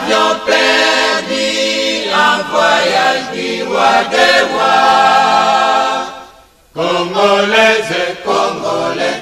avions perdu en voyage du roi des rois. Congolaises et Congolais.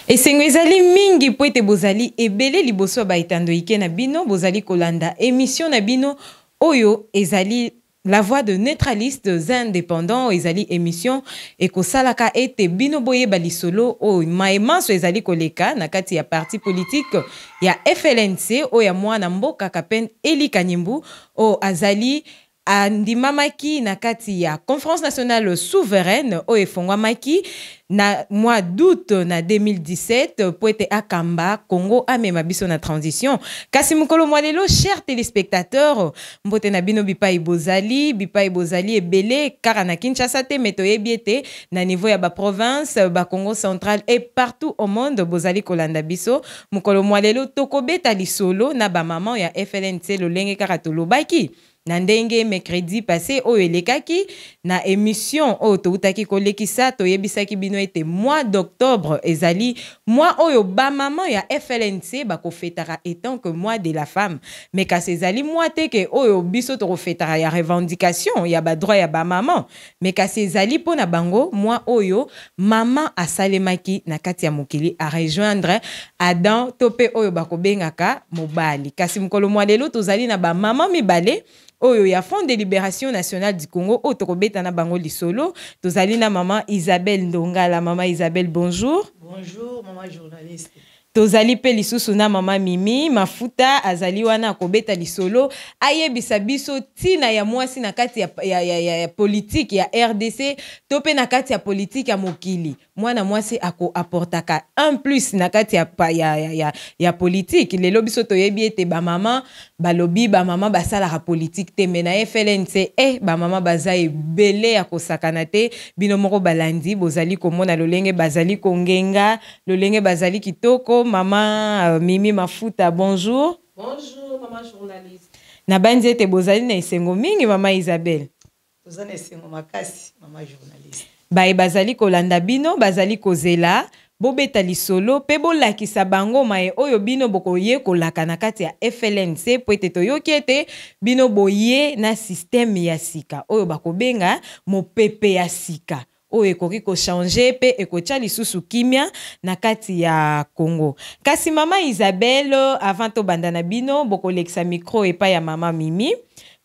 Esengo ezali mingi mpo ete bozali ebele liboso ya baetando ike na bino, bozali kolanda emission na bino oyo ezali La voix de neutralistes indépendants. Ezali émission ekosalaka ete bino boyeba lisolo oyo maye manso ezali koleka na kati ya parti politique ya FLNC, oyo ya mwana mboka Kapend Eli Kanyimbu, oyo azali andimamaki na kati ya Conférence nationale souveraine oyo efongwamaki na mois d'août na 2017 po ete akamba Congo, amema biso na transition. Kasi mokolo mwa lelo, chers téléspectateurs, mbote na bino bipai bozali, bipai bozali ebele, kaka na Kinshasa te, me toyebi ete na niveau ya baprovince, bacongo central et partout au monde bozali kolanda biso. Mokolo mwa lelo tokobeta lisolo na bamama ya FLNC, lolenge kaka tolobaki na ndenge mercredi passé oyo elekaki na émission oyo toutaki kolekisa. Toyebisaki bino ete mois d'octobre ezali mois oyo bamama ya FLNC bakofetaka étant que mois de la femme, mais kasi ezali mois te ke oyo biso tokofetaka ya revendication ya badroit ya bamama, mais kasi ezali mpo na bango mois oyo mama asalemaki na kati ya mokili, arejoindre Adam to mpe oyo bakobengaka mobali. Kasi mokolo mwa lelo tozali na bamama mibale oyo ya Front de Libération Nationale du Congo oyo tokobeta na bango lisolo. Tozali na mama Isabelle Ndongala. Mama Isabelle, bonjour. Bonjour, mama journaliste. Tozali mpe lisusu na mama Mimi Mafuta, azali wana akobeta lisolo, ayebisa biso ntina ya mwasi na kati ya politike ya RDC to mpe na kati ya politike ya mokili. Mwana mwasi akoaportaka un plus na kati ya politike. Lelo biso toyebi ete bamama balobi bamama basalaka politike te, me na FLNC bamama baza ebele ya kosakana te. Bino moko balandi bozali komona lolenge bazali kongenga, lolenge bazali kitoko. Mama Mimi Mafuta, bonjour. Bonjour, mama journaliste. Nabandi ete bozali na esengo mingi, mama Isabelle. Toza na esengo makasi, mama journaliste. Baye bazali kolanda bino bazali kozela bobeta lisolo mpe bolakisa bango maye oyo bino bokoyekolaka na kati ya FLNC, po ete toyoki ete bino boye na système ya sika oyo bakobenga mopepe ya sika, oyo ekoki kochanger mpe ekotia lisusu kimia na kati ya Congo. Kasi mama Isabelle, avant tobanda na bino, bokolekisa micro epai ya mama Mimi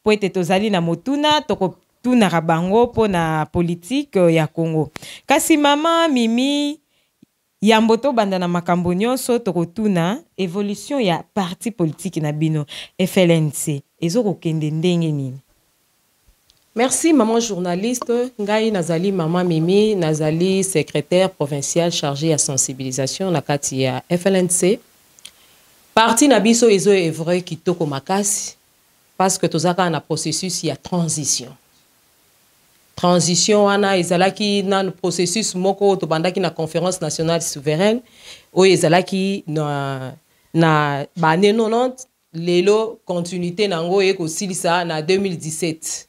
po ete tozali na motuna tokotunaka bango mpo na politike ya Congo. Kasi mama Mimi, yambo tobanda na makambo nyonso, tokotuna évolution ya parti politique na bino FLNC ezokokende ndenge nini? Merci, maman journaliste. Ngai nazali mama Mimi, nazali secrétaire provincial chargé ya sensibilisation na kati ya FLNC. Parti na biso ezo évoluer kitoko makasi parce que tozaka na processus ya transition. Transition wana ezalaki na processus moko tobandaki na Conférence nationale souveraine oyo ezalaki na ba années 90. Lelo continuité nango ekosilisa na 2017.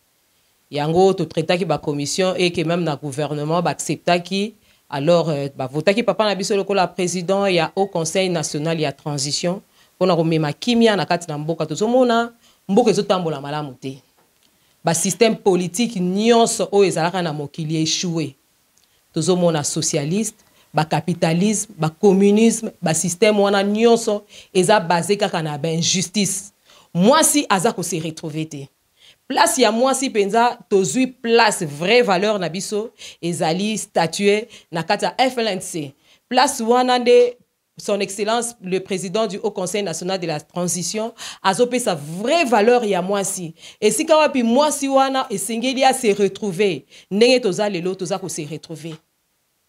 Yango totraitaki bacommission et que même na gouvernement baacceptaki. Alors bavotaki papa na biso lokola président ya Haut Conseil national ya transition mpona komema kimia na kati na mboka. Tozomona mboka ezotambola malamu te. Basystème politique nyonso oyo ezalaka na mokili échoué. Tozomona socialiste, bacapitalisme, bacommunisme, basystème wana nyonso eza basé kaka na bainjustice. Mwasi aza kose retrouver te. Place ya mwasi mpenza tozwi place, vraie valeur na biso ezali statue na kati ya FLNC. Place wana nde Son Excellence le président du Haut Conseil national de la transition azopesa vraie valeur ya mwasi. Esika wapi mwasi wana esengeli ase retrouver, ndenge toza lelo, toza kose retrouver.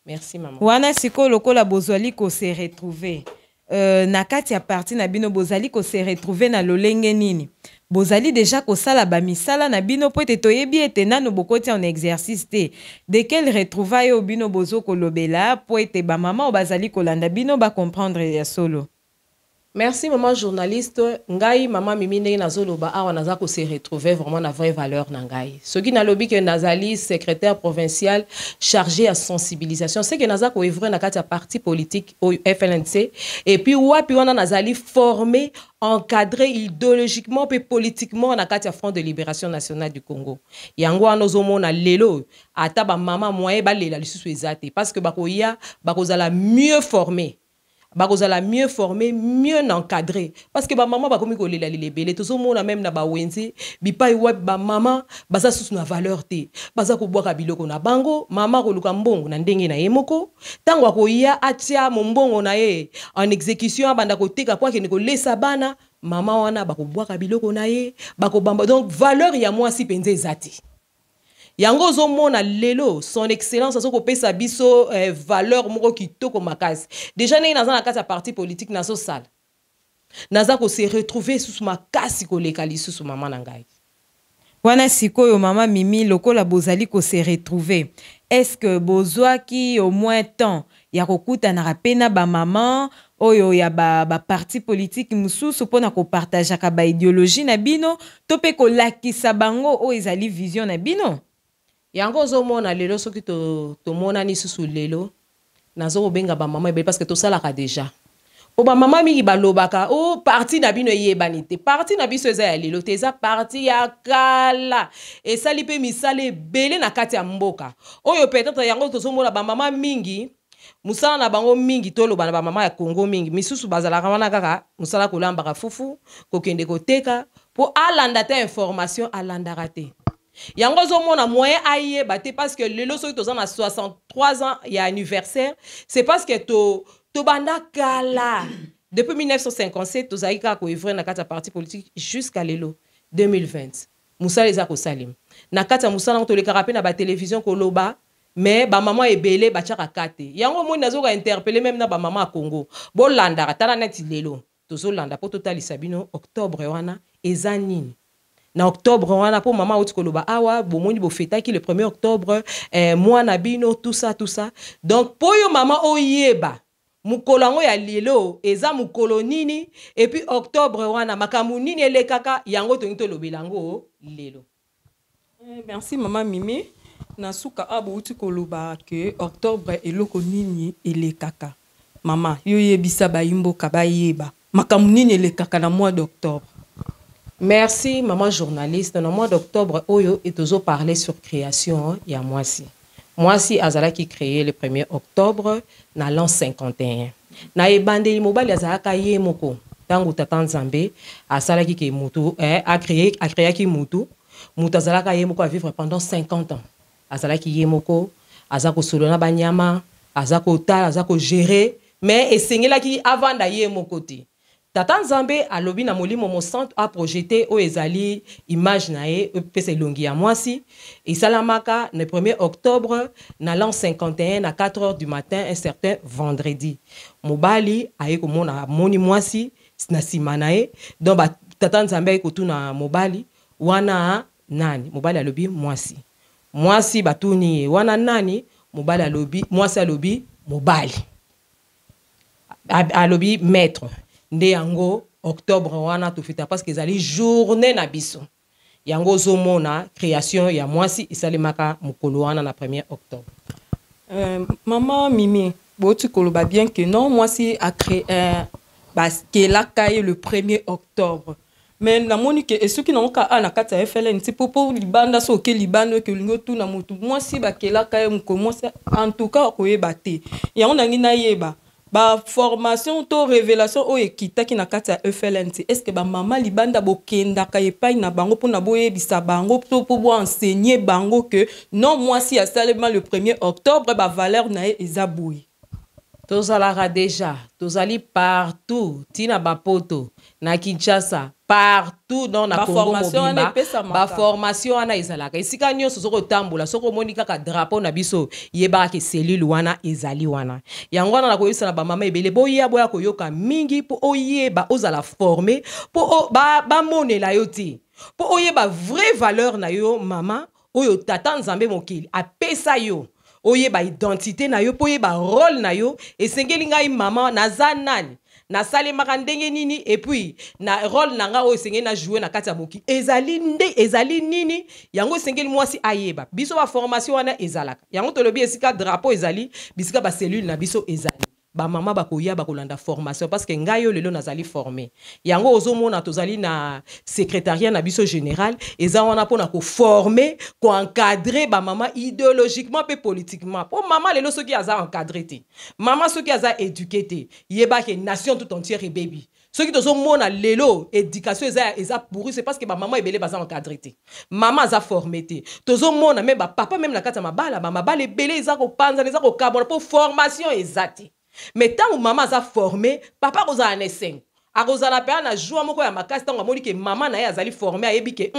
Merci, mama. Wana sikoyo lokola bozwali kose retrouver na kati ya parti na bino, bozali kose retrouver na lolenge nini? Bozali deja kosala bamisala na bino, po ete toyebi ete nano bokoti en exercice te. De quel retrouvaille oyo bino bozo kolobela, po ete bamama oyo bazali kolanda bino bacomprendre ya solo? Merci maman journaliste. Ngai mama Mimi ndenge nazoloba awa, naza ko se retrouver vraiment na vraie valeur na ngai. Soki nalobi ke nazali secrétaire provincial chargé à sensibilisation, c'est que naza ko œuvrer na kati ya parti politique oyo FLNC, et puis wapi wana nazali formé, encadré idéologiquement pe politiquement na kati ya Front de Libération Nationale du Congo. Yango wana ozomona lelo ata ba mama moyen balela lisusu eza te, parce que bakoya bakozala mieux formé, bakozala mieux formé, mieux encadré, parce que bamama bakomi kolela lela ebele. Tozomona même na bawenze bipai wapi bamama baza susu na valeur te, baza kobwaka biloko na bango. Mama koluka mbongo na ndenge na ye moko, ntango akoya atia mombongo na ye en exécution, abanda koteka po akende kolesa bana, mama wana bakobwaka biloko na ye, bakobamba. Donc valeur ya mwasi mpenza eza te. Yango ozomona lelo Son Excellence aza kopesa biso valeur moko kitoko makasi. Déjà ndenge naza na kati ya parti politique, nazosala, naza kose retrouver susu makasi koleka lisusu, mama na ngai. Wana sikoyo, mama Mimi, lokola bozali kose retrouver, est-ce que bozwaki au moins temps ya kokutanaka mpe na bamama oyo ya baparti ba politique mosusu mpona kopartageaka baidéologie na bino to mpe kolakisa bango oyo ezali vision na bino? Yango ozomona lelo, soki tomonani susu lelo, naza kobenga bamama ebele, parce que tosalaka déjà, po bamama mingi balobaka: "O oh, parti na bino eyebani te." Parti na biso eza ya lelo te, eza parti ya kala, esali mpe misala ebele na kati ya mboka oyo. Peut-être yango tozomona bamama mingi, mosala na bango mingi, toloba na bamama ya Kongo mingi misusu bazalaka wana kaka mosala kolambaka fufu, kokende koteka, mpo alanda te information, alandaka te. Yango ozomona moyen ayeba te, parce que lelo soki toza na 63 ans ya anniversaire, c'est parce que to tobanda kala. Depuis 1957 tozalaki kaka koœuvrer na kati ya parti politique jusqu'à lelo 2020. Mosala eza kosalema na kati ya mosala yango, tolekaka mpe na batélévision koloba, mais bamama ebele batiaka ka te. Yango omoni nazoka interpeller même na bamama ya Congo, bolandaka. Tala neti lelo tozolanda mpo totalisa bino octobre wana eza nini. Na octobre wana, mpo mama auti koloba awa, bomoni bofetaki le 1er octobre, mwana bino, tout ça, tout ça. Donc mpo oyo mama oyeba mokolo yango ya lelo eza mokolo nini, et puis octobre wana makambo nini elekaka, yango tolingi tolobela yango lelo. Merci mama Mimi. Na suka awa, bouti koloba ke octobre eloko nini elekaka. Mama, yo yebisa bayimboka bayeba makambo nini elekaka na mois d'octobre. Merci maman journaliste. Na mois d'octobre oyo tozoparler sur création ya mwasi. Mwasi azalaki créé le 1er octobre na l'an 51. Na ebandeli, mobali azalaka ye moko. Ntango tata Nzambe asalaki ke mutu acréaki mutu, mutu azalaka ye moko, avivre pendant 50 ans. Azalaki ye moko, aza kosolola na banyama, aza kotala, aza kogérer, mais esengelaki avanda ye moko te. Tata Nzambe alobi na Molimo Mosantu aprojeter oyo ezali image na ye, epesa elongi ya mwasi. Esalamaka le 1er octobre na l'an 51, na 4 heures du matin, un certain vendredi. Mobali aye komona, amoni mwasi na nsima na ye. Donc tata Nzambe aye kotuna mobali wana: "Nani?" Mobali alobi: "Mwasi." Mwasi batuni ye: "Wana nani?" Mobali alobi, mwasi alobi: "Mobali." Alobi: "Maître." Nde yango octobre wana tofeta, parce que ezali journée na biso. Yango ozomona création ya mwasi esalemaka mokolo wana na 1er octobre. Mama Mimi, boti koloba bien que non, mwasi acré bakelaka ye le 1er octobre, mais namoni ke esoki nango ka a na kati ya FLN ti po libanda, so oke libanda, oke olingi otuna motu mwasi bakelaka ye moko, mwasi en tout cas akoyeba te. Yango nangi nayeba baformation to révélation oyo ekitaki na kati ya FLNC, est ce que bamama libanda bokendaka epai na bango mpona boyebisa bango to mpo boenseigner bango ke non, mwasi asalema le 1er octobre, bavaleur na ye eza boye? Tozalaka déjà, tozali partout, ntina bapoto, na Kinshasa, partout, donc na Congo mobimba. Baformation wana ezalaka esika nyonso. Soki otambola, soki omoni kaka drapeau na biso, yebaka ke cellule wana ezali wana. Yango wana nakoyebisa na bamama ebele: boya, boya koyoka mingi mpo oyeba, ozala formé, mpo bamonela ba yo te, mpo oyeba vraie valeur na yo mama, oyo tata Nzambe mokili apesa yo, oyeba identité na yo, mpo oyeba rôle na yo. Esengeli ngai mama naza nani? Nasalemaka ndenge nini? Et puis na rôle na nga oyo esengeli na joue na kati ya mokili ezali nde ezali nini? Yango esengeli mwasi ayeba. Biso baformation wana ezalaka yango. Tolobi esika drapeau ezali, bisika bacellule na biso ezali, bamama bakoya, bakolanda formation, parce que ngai oyo lelo nazali formé. Yango ozomona tozali na secrétariat na biso général, eza wana mpona koformer, koencadrer bamama idéologiquement mpe politiquement. Mpo mama lelo soki aza encadré te, mama soki aza éduqué te, yeba ke nation tout entière ebebi. Soki tozomona lelo éducation eza pourri, c'est parce que bamama ebele baza encadré te, mama aza formé te. Tozomona même bapapa, même na kati ya mabala, bamabala ebele eza kopanzana, eza kokabwana, mpo formation eza te. Mais ntango mama aza formé, papa akozala na esengo, akozala mpe na joie moko ya makasi ntango amoni ke mama na ye azali formé, ayebi ke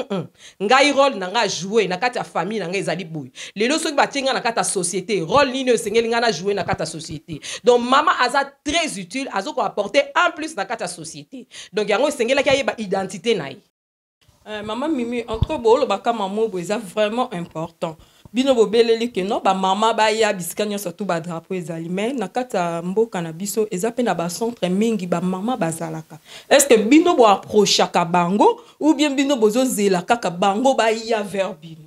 ngai rôle na ngai ajoue na kati ya famille na ngai ezali boye. Lelo soki batie ngai na kati ya société, rôle nini oyo esengeli ngai na joue na kati ya société? Donc mama aza très utile, azokoapporter un plus na kati ya société. Donc yango esengelaki ayeba identité na ye. Mama Mimi, entre bolobaka mama boye eza vraiment important. Bino bobeleli ke no bamama baya bisika nyonso tu badrapeau ezali, mais na kati ya mboka na biso eza mpe na bacentre mingi bamama bazalaka. Est ce que bino boapprochaka bango ou bien bino bozozela kaka bango baya vers bino?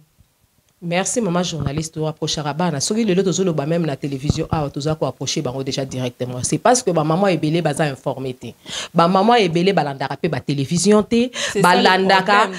Merci, mama journaliste. Toapprochaka bana. Soki lelo tozoloba même na télévision awa, toza koapproche bango déjà directement. C'est parce que bamama ebele baza informé te, bamama ebele balandaka mpe batélévision te, balandaka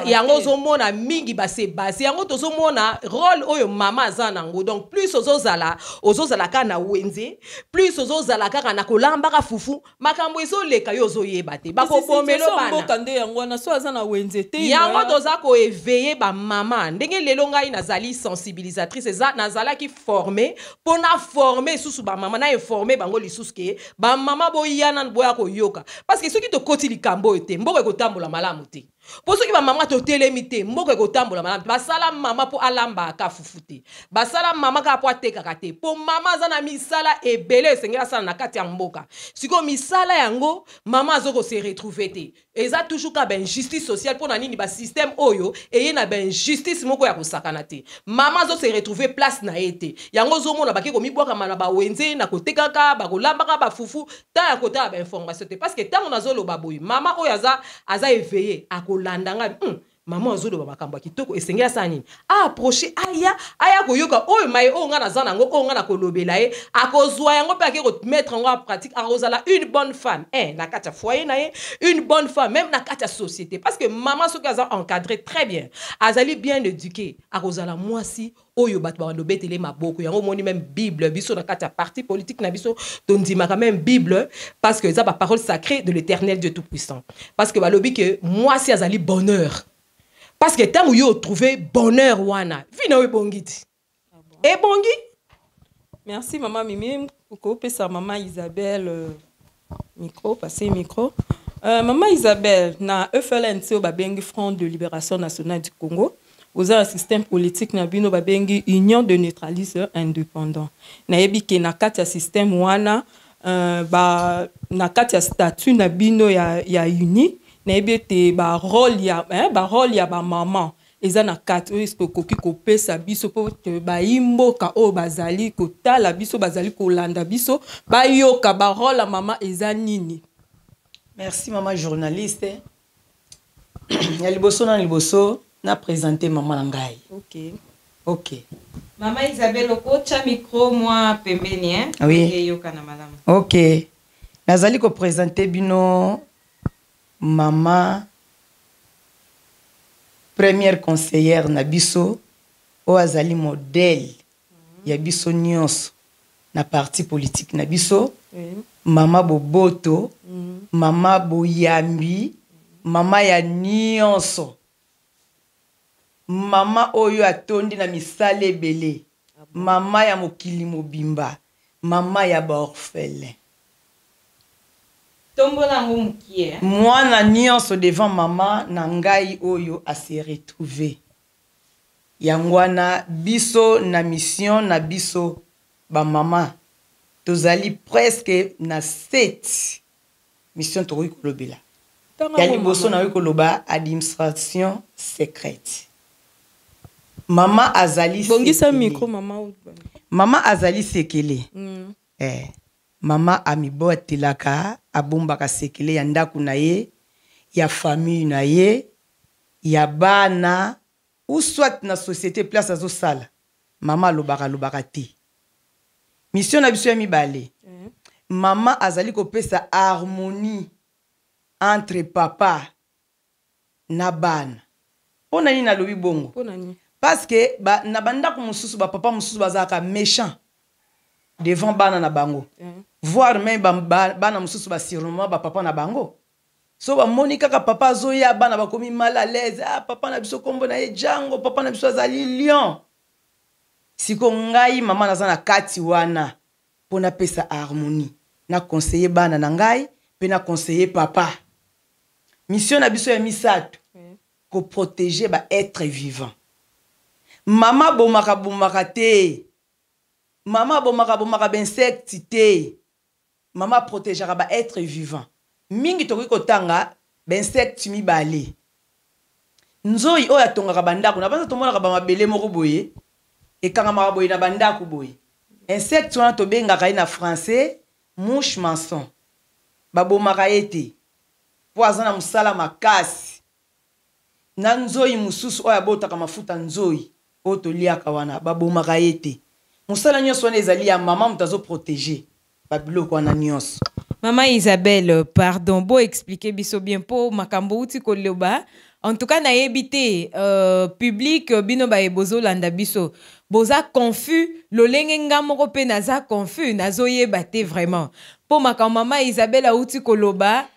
yango. Ozomona mingi base base yango, tozomona rôle oyo mama aza nango. Donc plus ozozala, ozozala kaka na wenze, plus ozozala kaka na kolambaka fufu, makambo ezoleka yo ozoyeba te, bakobomelo bana nde yango wana so aza na wenze te. Yango toza koéveiller bamama. Ndenge lelo ngai nazali sensibilisatrice, eza nazalaki formé mpo na forme lisusu bamama, na informe bango lisusu ke bamama boya nanu, boya koyoka, parce que soki tokoti likambo oyo te, mboka ekotambola malamu te. Mpo soki bamama totelemi te, mboka ekotambola malamu te. Basala mama mpo alambaka fufu te, basala mama kaka mpo atekaka te, mpo mama aza na misala ebele esengeli asala na kati ya mboka. Sikoyo misala yango mama azokose retrouver te, eza toujours kaka bainjustice sociale. Mpo na nini? Basystème oyo eye na bainjustice moko ya kosakana te. Mama azose retrouver place na ye te. Yango ozomona bake komibwakama na bawenze, na kotekaka, bakolambaka bafufu, ta ya kotala bainformation te. Parce que ntango nazoloba boye, mama oyo aza éveillé akolanda ngai: Mama azoloba makambo ya kitoko, esengeli asala nini? Aapproche, aya koyoka oyo maye oyo ngai naza nango, oyo ngai nakolobela ye. Akozwa yango mpe ake komettre yango en pratique. Akozala une bonne femme na kati ya foyer na ye, une bonne femme même na kati ya société. Parce que mama soki aza encadré très bien, azali bien éduqué, akozala mwasi oyo bato babanda obetele maboko. Yango omoni même Bible, biso na kati ya parti politique na biso tondimaka même Bible, parce que eza baparole sacrée de l'Éternel Dieu tout puissant. Parce que balobi ke mwasi azali bonheur, parce que ntango yo otrouve bonheur wana, vie na yo ebongi ti ebongi. Merci, mama Mimi. Okopesa mama Isabelle micro, passe micro. Mama Isabelle, na FLNC oyo babengi Front de Libération Nationale du Congo, oza na système politique na bino babengi Union de Neutralistes Indépendants. Nayebi ke na kati ya système wana, na kati ya statut na bino ya uni, nayebi ete barôle ya, hein, barôle ya bamama eza na kati oyo. Eske okoki kopesa biso mpo bayi mboka oyo bazali kotala biso, bazali kolanda biso, bayoka barôle ya mama eza nini? Merci, mama journaliste. Ya liboso, na liboso na présente mama na ngai. Ok. Ok. Mama Isabelle, okotya micro mwa pembeni, hein? Oui. Eyokana malamu. Ok, nazali koprésente bino mama première conseillère na biso, oyo azali modèle ya biso nyonso na parti politique na biso. Mama boboto, mama boyambi, mama ya nyonso, mama oyo atondi na misala ebele, mama ya mokili mobimba, mama ya baorphelin. Tombola yango mokie. Mwana nyonso devant mama na ngai oyo ase retrouve. Yango wana biso na mission na biso bamama tozali presque na 7 mission tokoki kolobela. Ya liboso, nakoki koloba administration secrète. Mama azali bongisa micro, mama. Mama azali sekele. Mama amibatelaka, abombaka sekele ya ndako na ye, ya famille na ye, ya bana, ou soit na société place azosala. Mama alobaka alobaka te. Mission na biso ya mibale, mama azali kopesa harmonie entre papa na bana. Mpo na nini nalobi bongo? Mpo na nini? Parce que na bandako mosusu, bapapa mosusu bazalaka méchant devant bana na bango, voire même bana mosusu basurnommer bapapa na bango. So bamoni kaka papa azoya, bana bakomi mal à l'aise: "Ah, papa na biso, nkombo na ye Jango, papa na biso azali lion." Siko ngai mama naza na kati wana mpo napesa harmonie, na conseiller bana na ngai mpe na conseiller papa. Mission na biso ya misato, koprotéger baêtre vivant. Mama abomaka bomaka te, mama abomaka bomaka bainsecte te, mama aprotégeaka baêtre vivant. Mingi tokoki kotanga bainsecte mibale: nzoi oyo atongaka bandako na banza, tomonaka bamabele moko boye ekangamaka boye na bandako boye. Insecte wana tobengaka ye na français mouche maçon. Babomaka ye te mpo aza na mosala makasi. Na nzoi mosusu oyo abotaka mafuta, nzoi oyo toliaka wana, babomaka ye te. Mosala nyonso wana ezali ya mama, moto azoprotéger babiloko wana nyonso. Mama Isabelle, pardon, bo expliquer biso bien mpo makambo uti koloba, en tout cas nayebi te, public bino baye bozolanda biso boza confus lolenge nga moko mpe naza confus, nazoyeba te vraiment mpo makambo mama Isabelle auti koloba,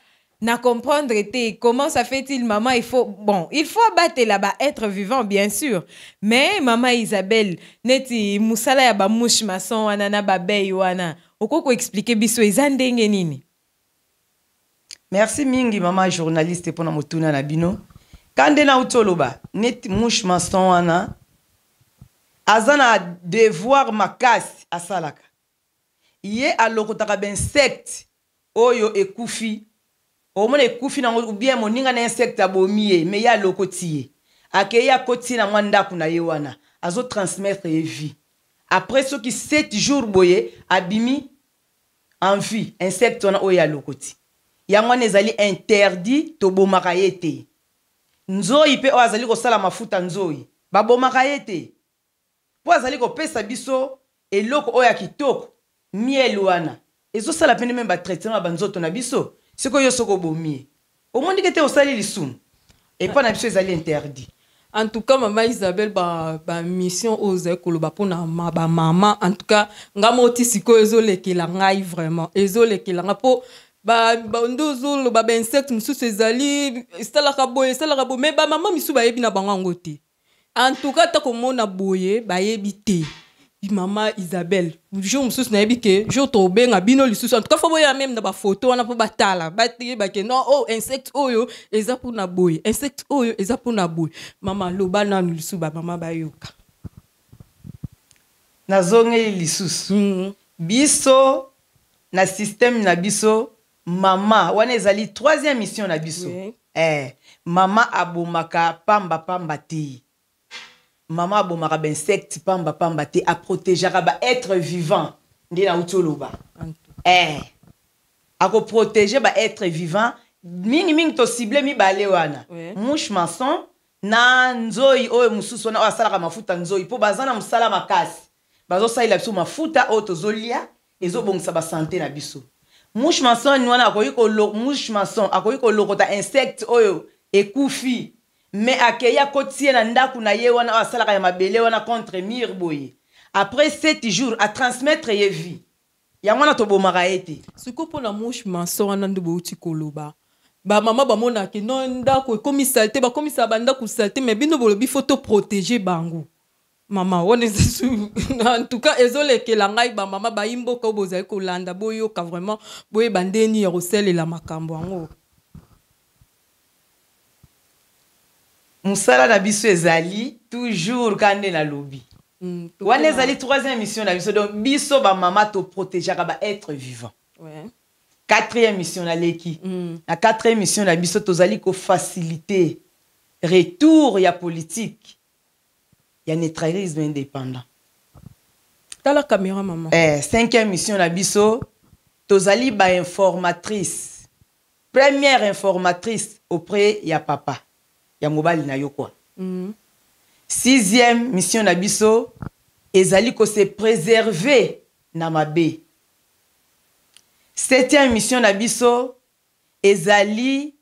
na comprendre te. Comment ça fait-il, maman, il faut, bon, il faut abatela ba être vivant, bien sûr, mais mama Isabelle, neti mosala ya bamouche maçon wana na babei wana, okoki koexpliquer biso eza ndenge nini? Merci mingi, mama journaliste, mpona motuna na bino. Ka nde nauti oloba, neti mouche maçon wana aza na devoir makasi asalaka. Ye alokotaka bainsecte oyo ekufi, omona ekufi nango bien, moninga na insecte abomi ye, me ye alokoti ye, akei akoti na mwa ndako na ye wana, azotransmettre ye vie. Après soki 7 jours boye, abimi en vie, insecte wana oyo alokoti. Yango wana ezali interdit, tobomaka ye te. Nzoi mpe oyo azali kosala mafuta, nzoi babomaka ye te mpo azali kopesa biso eloko oyo ya kitoko, miel wana ezosala pene même batraitement ya banzoto na biso. Sikoyo yo soki obomi ye, omondike te osali lisumu. Epai na biso ezali interdit. En tout cas, mama Isabelle, bamission oyo ozali koloba mpona bamama, en tout cas nga moti sikoyo ezolekela ngai, vraiment ezolekela nga, mpo nde ozoloba bainsecte mosusu ezali esalaka boye, esalaka boye, mais bamama misusu bayebi na bango yango te. En tout cas, ata komona boye bayebi te. Mama Isabelle, jour mosusu nayebi ke jour tobenga bino lisusu, en tout cas faut boya même na bafoto wana mpo batala, bayebake non, oh, insecte oyo eza mpona boye, insecte oyo eza mpona boye. Mama, loba nanu lisusu, bamama bayoka. Nazongeli lisusu. Biso na système na biso, mama wana ezali troisième mission na biso. Mama abomaka pamba pamba te, mama abomaka bainsecte pamba pamba te, aprotégeaka baêtre vivant. Nde nauti oloba, akoprotéger baêtre vivant mingimingi. Tocibler mibale wana, mouche maçon na nzoi oyo mosusu wana oyo asalaka mafuta, nzoi, mpo baza na mosala makasi, bazosalela biso mafuta oyo tozolia, ezobongisa basanté na biso. Mouche maçon wana akoki, mouche maçon akoki kolokota insecte oyo ekufi, mais akei akoti ye na ndako na ye wana oyo asalaka ya mabele wana, contre mur boye. Après 7 jours, atransmettre ye vie. Yango wana tobomaka ye te. Sikoyo mpona mouche maçon wana nde bouti koloba, bamama bamonaki no ndako ekomi saleté, bakomisaka bandako saleté, mais bino bolobi faut toprotéger bango. Mama wana eza, en tout cas ezolekela ngai. Bamama bayi mboka oyo bozali kolanda, boyoka vraiment, boyeba ndeni ya kosalela makambo yango. Mosala na biso ezali toujours ka nde nalobi wana, ezali troisième mission na biso. Donc biso bamama toprotégeaka baêtre vivant. Quatrième mission naleki. Na quatrième mission na biso, tozali kofaciliter retour ya politique ya neutralisme indépendant. Tala caméra, mama. Cinquième mission na biso, Tozali bainformatrice, première informatrice auprès ya papa, ya mobali na yo kwa. Sixième mission na biso ezali kose préserver na mabe. Septième mission na biso ezali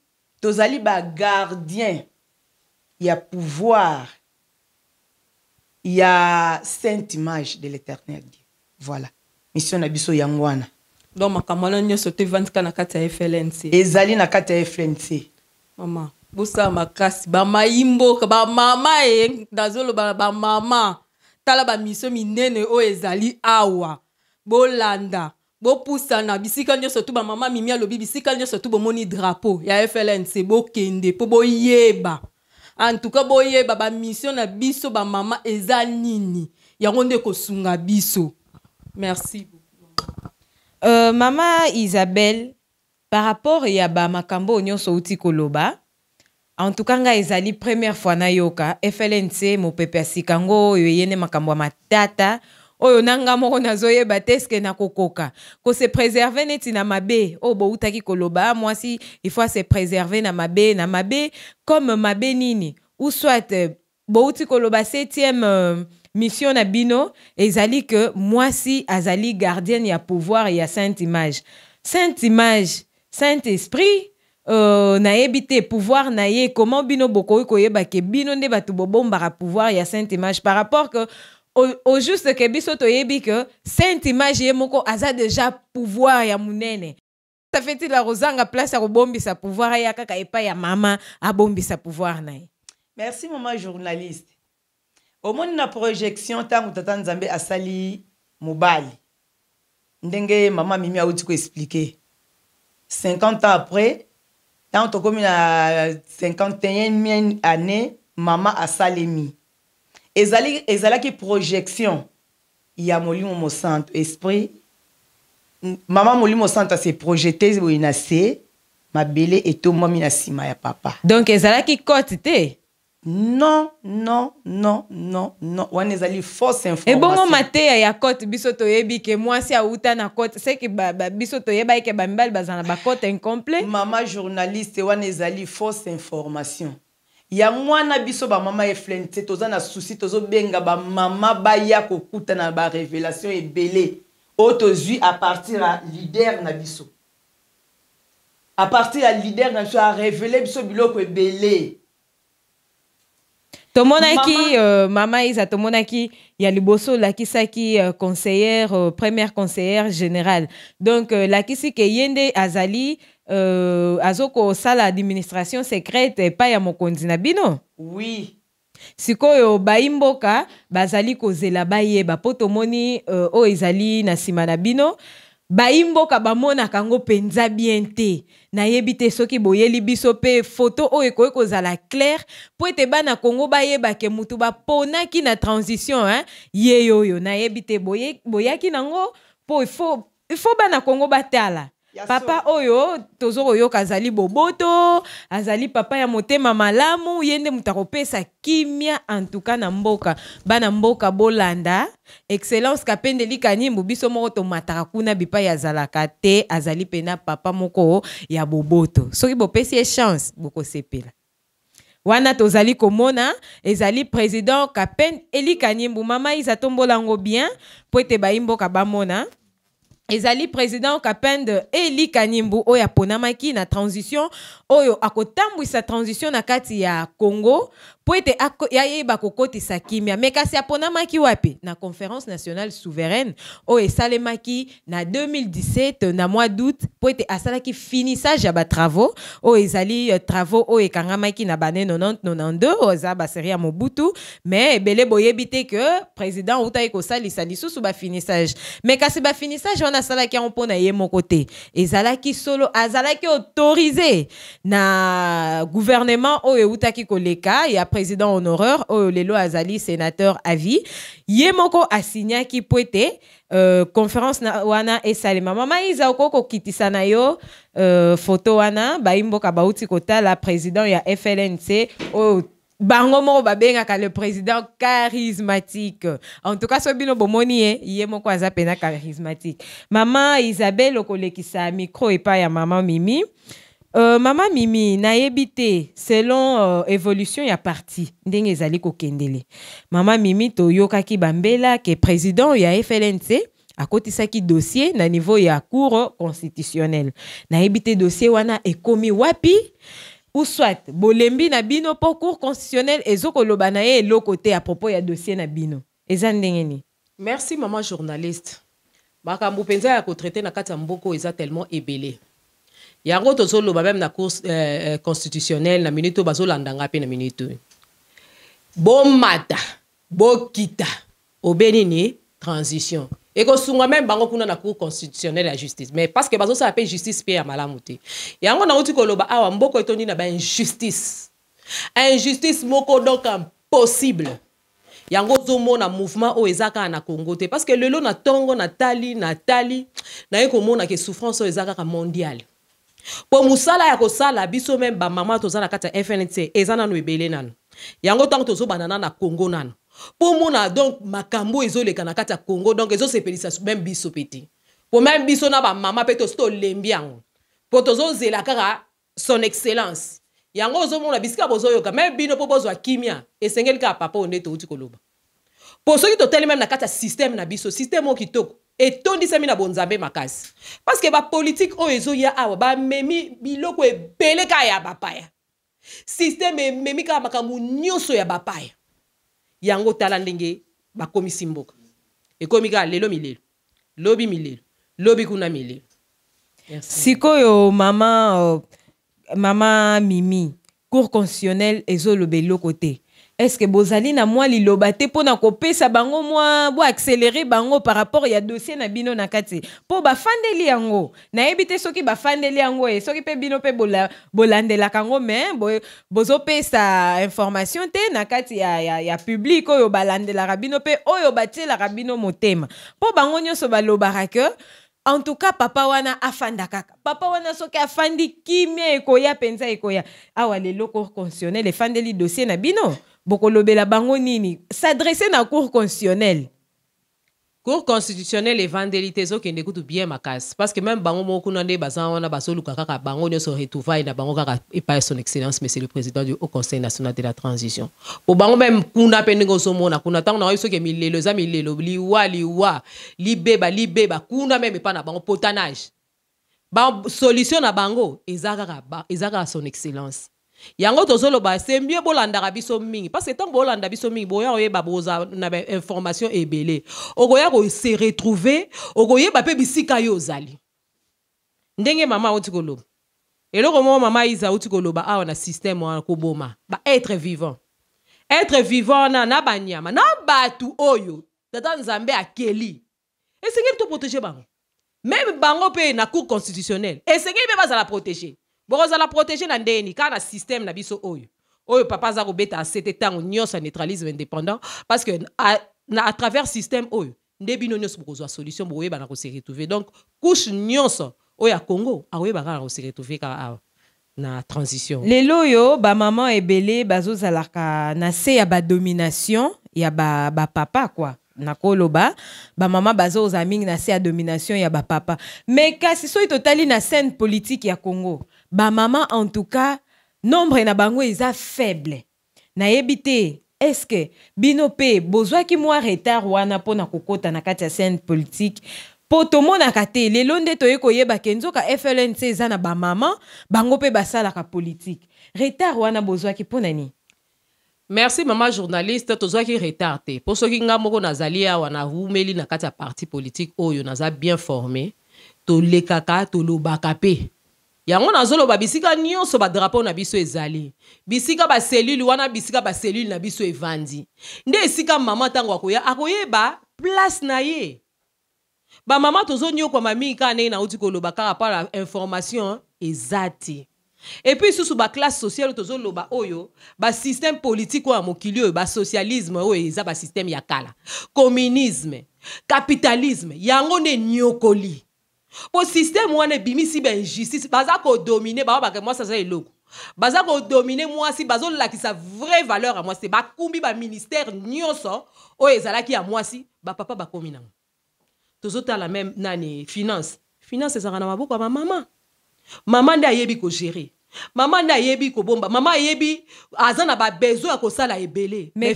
tozali bagardien ya pouvoir ya sainte image de l'Éternel Dieu. Voilà mission na biso yango wana. Donc makambo wana nyonso to evandika na kati ya FLNC. Ezali na kati ya FLNC. Mama, bosala makasi, bamai mboka, bamama e, nazoloba na bamama. Tala bamission minene oyo ezali awa. Bolanda, bopusana bisika nyonso tu. Bamama Mimi alobi, bisika nyonso tu bomoni drapeau ya FLNC, bokende mpo boyeba. En tout cas, boyeba bamission na biso bamama eza nini. Yango nde kosunga biso. Merci. Mama Isabelle, par rapport ya bamakambo oyo nyonso outi koloba, en tout cas ngai ezali première fois nayoka FLNC mopepe ya sika ngo oyo eye nde makambo ya matata oyo na nga moko nazoyeba te eske nakokoka kose préserver neti na mabe oyo boutaki koloba. Mwasi, il faut se préserver na mabe, na mabe comme mabe nini? Ou soit bouti koloba septième mission na bino ezali ke mwasi azali gardienne ya pouvoir ya sainte image, sainte image, saint esprit. Nayebi te pouvoir na ye, comment bino bokoki koyeba ke bino nde bato bobombaka pouvoir ya sainte image, par rapport que au juste ke biso toyebi ke sainte image ye moko aza déjà pouvoir ya monene? Ça fait il kozanga place ya kobombisa pouvoir, aya kaka epai ya mama abombisa pouvoir na ye? Merci, mama journaliste. Omoni, na projection, ntango tata Nzambe asali mobali, ndenge mama Mimi auti koexpliquer, 50 ans après, ntango tokomi na 51e année, mama asalemi. Ezali, ezalaki projection ya Molimo Mosanto, esprit. Mama, Molimo Santo ase projeté boye na se, mabele etombwami na nsima ya papa. Donc ezalaki cote te? Non, non, non, non, non, wana ezali fausse information. Ebongo mateya ya cote, biso toyebi ke mwasi awuta na cote seke biso toyebaki ke bamibali bazala na bacote incomplet. Mama journaliste, wana ezali fausse information. Yango wana biso bamama FLNC toza na souci, tozobenga bamama baya kokutana na barévélation ebele oyo tozwi à partir ya leader na biso. À partir ya leader na biso, arévéler biso biloko ebele. Tomonaki mama, mama Isa, tomonaki ya liboso olakisaki conseillère, première conseillère générale. Donc lakisi ke ye nde azali azokosala administration secrète epai ya mokonzi na bino. Oui. Sikoyo bayi mboka bazali kozela bayeba, mpo tomoni oyo ezali na nsima na bino, bayi mboka bamonaka yango mpenza bien te. Nayebi te soki boyeli biso mpe foto oyo ekoki kozala claire mpo ete bana Kongo bayeba ke mutu baponaki na transition, hein, ye oyo. Nayebi te boyaki nango mpo il faut bana Kongo batala. Ya. Papa oyo tozo koyoka azali boboto, azali papa ya motema malamu, ye nde moto akopesa kimia antuka na mboka. Bana mboka, bolanda Excellence Kapendeli Kanimbu. Biso moko tomataka kuna bipai azalaka te, azali mpena papa moko ya boboto. Soki bopesi ye chance, bokosepela. Wana tozali komona ezali président Kapen Eli Kanimbu. Mama Iza, tombola yango bien mpo ete bayi mboka bamona. Ezali président Kapende Eli Kanimbu oyo aponamaki na transition, oyo akotambwisa transition na kati ya Congo mpo ete ayeba kokotisa kimia. Me kasi aponamaki wapi? Na conférence nationale souveraine oyo esalemaki na 2017 na mois d'août, mpo ete asalaki finissage ya batravaux oyo ezali travaux oyo ekangamaki na bane 90 92, oyo eza basérie ya Mobutu. Mais ebele boyebi te ke président outaki kosalisa lisusu bafinissage. Me kasi bafinissage wana asalaki yango mpo na ye moko te, ezalaki solo azalaki autorisé na gouvernement oyo eutaki koleka ya président honoraire oyo lelo azali sénateur à vie. Ye moko asignaki po ete conférence na wana esalema. Mama Iza, okoki kokitisa na yo photo wana. Bayi mboka bauti kotala président ya FLNC oyo. Bango moko babengaka le président charismatique. En tout cas, so bino bomoni ye, ye moko aza pena charismatique. Mama Isabelle, okolekisa micro epai ya mama Mimi. Mama Mimi, nayebi te, selon évolution ya parti ndenge ezali kokendele, mama Mimi, toyokaki bambela ke président ya FLNC akotisaki dossier na niveau ya Cour constitutionnelle. Nayebi te dossier wana ekomi wapi, ou soit bolembi na bino mpo Cour constitutionnelle ezokoloba na ye eloko te à propos ya dossier na bino. Eza ndenge nini? Merci, mama journaliste. Makambo mpenza ya kotraiter na kati ya mboka oyo eza tellement ebele. Yango tozoloba même na Cour constitutionnelle, na minute oyo bazolanda nga mpe na minute oyo, bomata bokita obe nini, transition ekosunga même bango kuna na Cour constitutionnelle ya justice, mais parce que bazosala mpe justice mpe ya malamu te. Yango nauti koloba awa, mboka etondi na bainjustice, injustice moko donc impossible. Yango ozomona mouvement oyo eza kaka na Congo te, parce que lelo na ntongo natali naye komona ke souffrance oyo eza kaka mondiale. Mpo mosala ya kosala, biso même bamama toza na kati ya FNC, eza nano ebele nano. Yango ntango tozobanda na Congo nano, mpo mona donc makambo ezoleka na kati ya Congo, donc ezosepelisa même biso mpe te, mpo même biso na bamama mpe tosi tolembi yango, mpo tozozela kaka Son Excellence. Yango ozomona bisika bozoyoka même bino, mpo bozwa kimia, esengeli kaka papa oyo nde touti koloba. Mpo soki totali même na kati ya système na biso, système oyo kitoko etondisami na bonzambe makasi, parce que bapolitique oyo ezoya awa bamemi biloko ebele kaka ya bapaya. Système ememi kaka makambo nyonso ya bapaya. Yango tala ndenge bakomisi mboka, ekomi kaka lelo milelo, lobi milelo, lobi kuna milelo. Sikoyo mama Mimi, Cour constitutionnelle ezoloba eloko te. Est ce que bozali na mwa liloba te mpona kopesa bango mwa boaccélérer bango par rapport ya dossier na bino na kati, mpo bafandeli yango? Nayebi te soki bafandeli yango e soki mpe bino mpe bolandelaka yango, mais bozopesa information te na kati ya public oyo balandelaka bino mpe oyo batielaka bino motema, mpo bango nyonso balobaka ke en tout cas papa wana afanda kaka. Papa wana soki afandi, kimia ekoya mpenza, ekoya awa. Lelo Cour constitutionnelle efandeli dossier na bino, bokolobela bango nini? S'adresse na Cour constitutionnelle. Cour constitutionnelle evandeli te, ezokende kutu bien makasi, parce que même bango moko kuna nde baza wana, bazoluka kaka bango nyonso retrouvaille na bango kaka epai ya Son Excellence Monsieur le Président du Haut Conseil national de la transition. Po bango même kuna mpe, ndenge ozomona kuna, ntango na soki milelo eza milelo, liwa liwa, libeba libeba, kuna même epai na bango potanage, basolution na bango eza kaka Son Excellence. Yango tozoloba, c'est mieux bolandaka biso mingi, parce que ntango bolanda biso mingi, boya koyeba, boza na bainformation ebele, okoya kose retrouver, okoyeba mpe bisika yo ozali. Ndenge mama auti koloba eloko moko, mama Iza auti koloba awa na système wana, koboma baêtre vivant, être vivant wana na banyama na bato oyo Tata Nzambe akeli, esengeli toprotéger bango. Même bango mpe na Cour constitutionnelle, esengeli mpe bazala protégé. Bokozala protégé na ndeni? Kaka na système na biso oyo papa aza kobeta asete ntango nyonso ya neutralisme indépendant, parce que à travers système oyo nde bino nyonso bokozwa solution, bokoyeba na kose retrouver. Donc couche nyonso oyo ya Congo akoyeba kaka na kose retrouver kaka awa na transition. Lelo oyo bamama ebele bazozalaka na se ya badomination ya bapapa, ba kwa nakoloba bamama bazozala mingi na se ya domination ya bapapa. Mais kasi soki totali na scène politique ya Congo, bamama en tout cas nombre na bango eza faible. Nayebi te, est ce que bino mpe bozwaki mwa retard wana mpona kokɔta na kati ya scène politique? Mpo tomonaka te, lelo nde toye koyeba ke nzoka FLNC eza na bamama, bango mpe basalaka politique. Retard wana bozwaki mpo na nini? Merci, mama journaliste. Tozwaki retard te, mpo soki nga moko nazali awa, nawumeli na kati ya parti politique oyo, naza bien formé, tolekaka, tolobaka mpe. Yango nazoloba, bisika nyonso badrapeau na biso ezali, bisika bacellule wana, bisika bacellule na biso evandi, nde esika mama ntango akoya akoyeba place na ye. Bamama tozonyokwama mingi kaka ndenge nauti koloba, kaka mpo information eza te. Et puis susu baclasse sociale tozoloba oyo, basystème politique oyo ya mokili oyo, basocialisme oyo eza basystème ya kala, communisme, capitalisme, yango nde nyokoli, mpo système wana ebimisi bainjustice. Baza kodominer bango, bake mwasi aza eloko. Baza kodominer mwasi, bazolakisa vraie valeur ya mwasi te. Bakumbi baministère nyonso oyo ezalaki ya mwasi, bapapa bakomi nango. Tozotala même nani, finance. Finance ezalaka na maboko ya bamama. Mama nde ayebi kogérer, mama nde ayebi kobomba, mama ayebi, aza na babesoin ya kosala ebele. Mais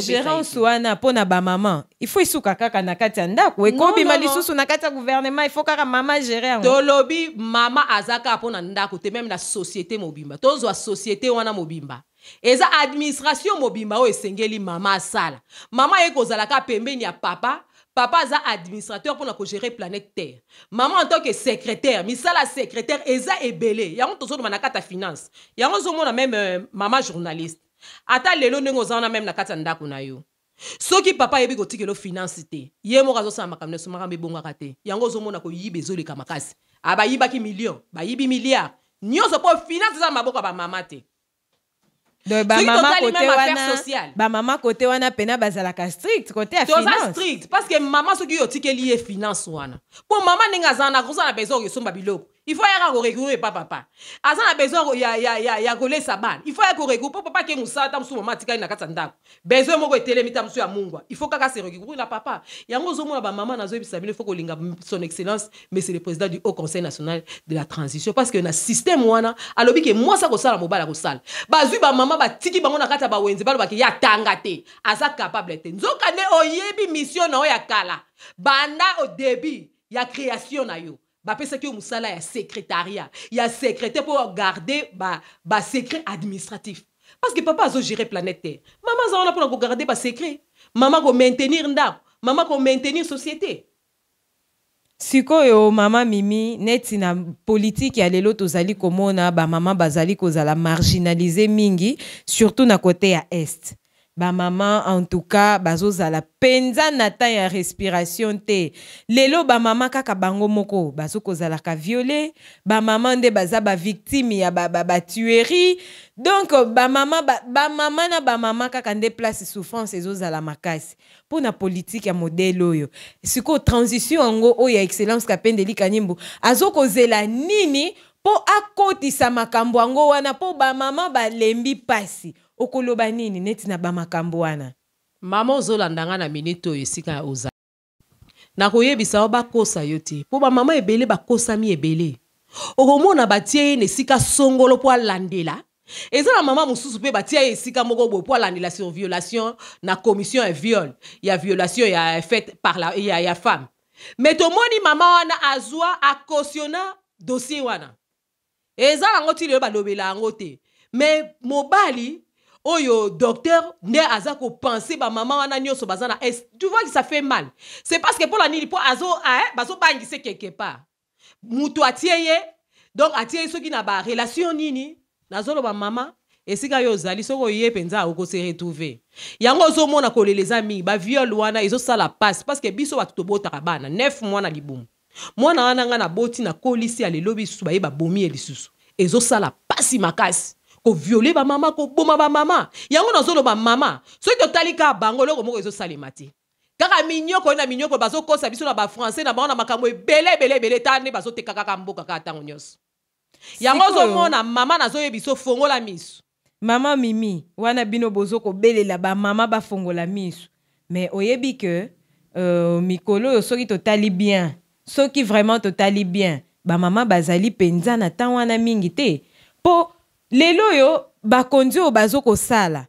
gérance wana mpo na bamama, il faut esuka kaka na kati ya ndako? Ekobima lisusu na kati ya gouvernement, il faut kaka mama gérer yango? Tolobi mama aza kaka mpo na ndako te, même na société mobimba. Tozwa société wana mobimba, eza administration mobimba oyo esengeli mama asala. Mama aye kozala kaka pembeni ya papa. Papa aza administrateur mpona kogérer planète Terre, mama en tant que secrétaire. Misala secrétaire eza ebele. Yango tozoloba na kati ya finance. Yango ozomona même mama journaliste, ata lelo ndenge oza wana, même na kati ya ndako na yo, soki papa ayebi kotikela finance te, ye moko azosala makambo nyonso, makambo ebongaka te. Yango ozomona koyiba ezoleka makasi. Abayibaki million, bayibi milliard nyonso, mpo finance eza na maboko ya bamama te. Donc bamama côté wana, bamama côté wana pena bazalaka strict côté ya finance. Strict parce que mama, soki otikeli ye finance wana, mpo mama ndenge aza na akozala na besoin okesomba biloko, il faut yaka korecourir epa papa. Aza na besoin ya kolesa bana, il faut ya korecourir mpo papa ake mosala. Ta mosusu mama atikali na kati ya ndako, besoin moko etelemi, ta mosusu ya mungwa, il faut kaka se recourir na papa. Yango ozomona bamama, nazoyebisa bino, il faut kolinga Son Excellence Monsieur le Président du Haut Conseil national de la Transition, parce que na système wana alobi ke mwasi akosala, mobali akosala. Bazwi bamama, batiki bango na kati ya bawenze, balobaki ya tanga te, aza capable te. Nzoka nde oyebi mission na oyo ya kala, banda au début ya création na yo, bapesaki yo mosala ya secrétariat, ya secrétaire, mpo garder basecret ba administratif, parce que papa azogérer planète Terre, mama aza wana mpona kogarder basecret, mama komaintenir ndako, mama komaintenir société. Sikoyo mama Mimi, neti na politike ya lelo, tozali komona bamama bazali kozala marginalisé mingi, surtout na côté ya Est. Bamama en tout cas bazozala mpenza na temps ya respiration te. Lelo bamama kaka bango moko bazokozalaka violé, bamama nde baza bavictime ya batuerie ba, ba donc bamama bamama na bamama kaka nde place souffrance ezozala makasi. Mpo na politike ya modèle oyo sikoyo, transition yango oyo ya Excellence Kapendeli Kanimbu, azokozela nini mpo akotisa makambo yango wana, mpo bamama balembi mpasi? Okoloba nini neti na bamakambo wana? Mama, ozolanda nga na minute oyo, esika oza, nakoyebisa yo, bakosa yo te, mpo bamama ebele bakosami ebele. Okomona batie ye na esika songolo mpo alandela. Eza na mama mosusu mpe batia ye esika moko boye mpo alandela sur violation, na commission ya viol, ya violation ya faite par la, ya femme. Mais tomoni mama wana azwa acautionner dossier wana, eza nango ti lelo balobela yango te. Mais mobali oyo docteur nde aza kopenser bamama wana nyonso baza na Est. Tu vois que ça fait mal. C'est parce que mpo na nini? Mpo bazobangisa quelque part mutu atie ye. Donc atie ye soki na barelation nini. Nazoloba, mama, esika yo ozali, soki oye mpenza, okose retrouver. Yango ozomona kolela eza mingi, baviol wana ezosala passe, parce que biso bato tobotaka bana 9 mois na libumu. Mwana wana nga naboti, nakolisi, alelobi lisusu, baye babomi ye lisusu. Ezosala pasi makasi kovioler bamama, koboma bamama. Yango nazoloba, mama, soki totali kaka bango, eloko moko ezosalema te. Kaka minyoko oyo na minyoko, bazokosa biso na bafrançais na bango na makambo ebele ebele ebele. Ta nde bazoteka kaka mboka kaka ntango nyonso. Yango ozomona, mama, nazoyebi biso, fongola miso. Mama Mimi, wana bino bozo kobelela bamama bafongola miso, mais oyebi ke mikolo oyo, soki totali bien, soki vraiment totali bien, bamama bazali mpenza na ntan wana mingi te. Mpo lelo oyo bakonzi oyo bazokosala,